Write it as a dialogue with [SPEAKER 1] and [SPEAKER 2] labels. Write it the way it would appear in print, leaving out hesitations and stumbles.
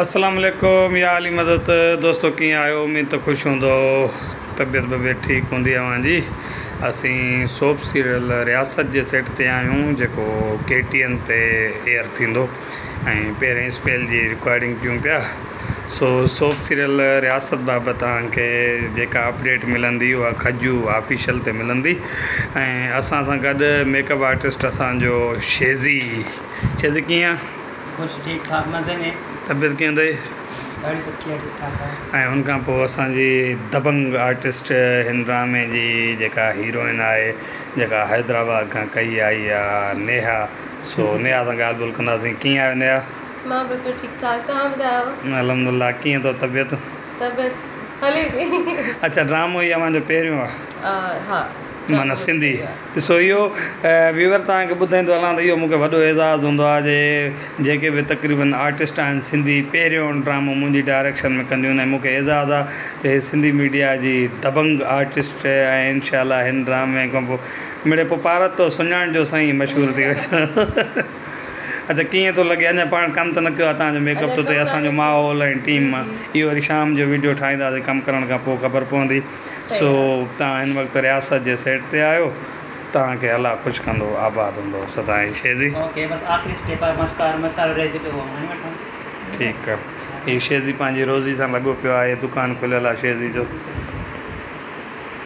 [SPEAKER 1] السلام عليڪم يا علي مدد دوستو ڪيئن آهيو اميد ته خوش هوندو طبيعت ببيعت ٺيڪ هوندي اوهان جي اسين سوپ سيريل رياست جي سيٽ تي آهيون جيڪو ڪي ٽي اين تي ايئر ٿيندو ۽ پهرين اسپيل جي رڪارڊنگ ڪيون پيا سو سوپ سيريل رياست بابت توهان کي جيڪا اپڊيٽ ملندي اها کجو آفيشل تي ملندي ۽ اسان سان گڏ ميڪ اپ آرٽسٽ اسان جو شيزي شيزي ڪيئن
[SPEAKER 2] خوش ٺيڪ ٺاڪ مزي ۾.
[SPEAKER 1] طبيعت ڪيئن اٿئي؟
[SPEAKER 2] ڏاڍي سٺي آ ٺيڪ ٺاڪ آ.
[SPEAKER 1] ۽ ان کان پوء اسان جي دبنگ آرٽسٽ هن ڊرامي جي جيڪا هيروئن آهي جيڪا حيدرآباد کان ڪهي آئي آ نيها سو نيها سان ڳالهه ٻولهه ڪنداسين ڪيئن آهيو نيها؟
[SPEAKER 3] مان بلڪل ٺيڪ ٺاڪ توهان ٻڌايو؟
[SPEAKER 1] الحمدلله ڪيئن اٿو طبيعت؟
[SPEAKER 3] طبيعت هلي پئي.
[SPEAKER 1] اڇا ڊرامو هي اوهان جو پهريون آ؟
[SPEAKER 3] ها.
[SPEAKER 1] معنيٰ سنڌي ڏسو اهو ويور توهان کي ٻڌائيندو هلان ته اهو مون کي وڏو اعزاز هوندو آهي جي جيڪي به تقريبن آرٽسٽ آهن سنڌي پهريون ڊرامو منهنجي ڊائريڪشن ۾ ڪنديون آهن ۽ مون کي اعزاز آهي ته هي سنڌي ميڊيا جي دبنگ آرٽسٽ ۽ انشاء الله هن ڊرامي کان پوء مڙئي پوء پارت تو سڃاڻجو سائين مشهور ٿي وڃو اڇا ڪيئن ٿو لڳي اڃا پاڻ ڪم ته نه ڪيو آهي توهان جو ميڪ اپ ٿو ٿئي اسان جو ماحول ۽ ٽيم اهو وري شام جو ويڊيو ٺاهينداسين ڪم ڪرڻ کان پوء خبر پوندي. سو توهان هن وقت رياست جي سيٽ تي آهيو توهان کي الله خوش ڪندو آباد هوندو سدائين شيزي.
[SPEAKER 2] اوڪي بس آخري اسٽيپ آهي مسڪار مسڪارو رهجي پيو اهو هڻي وٺون.
[SPEAKER 1] ٺيڪ آ هي شيزي پنهنجي روزي سان لڳو پيو آهي دڪان کليل آ شيزي جو.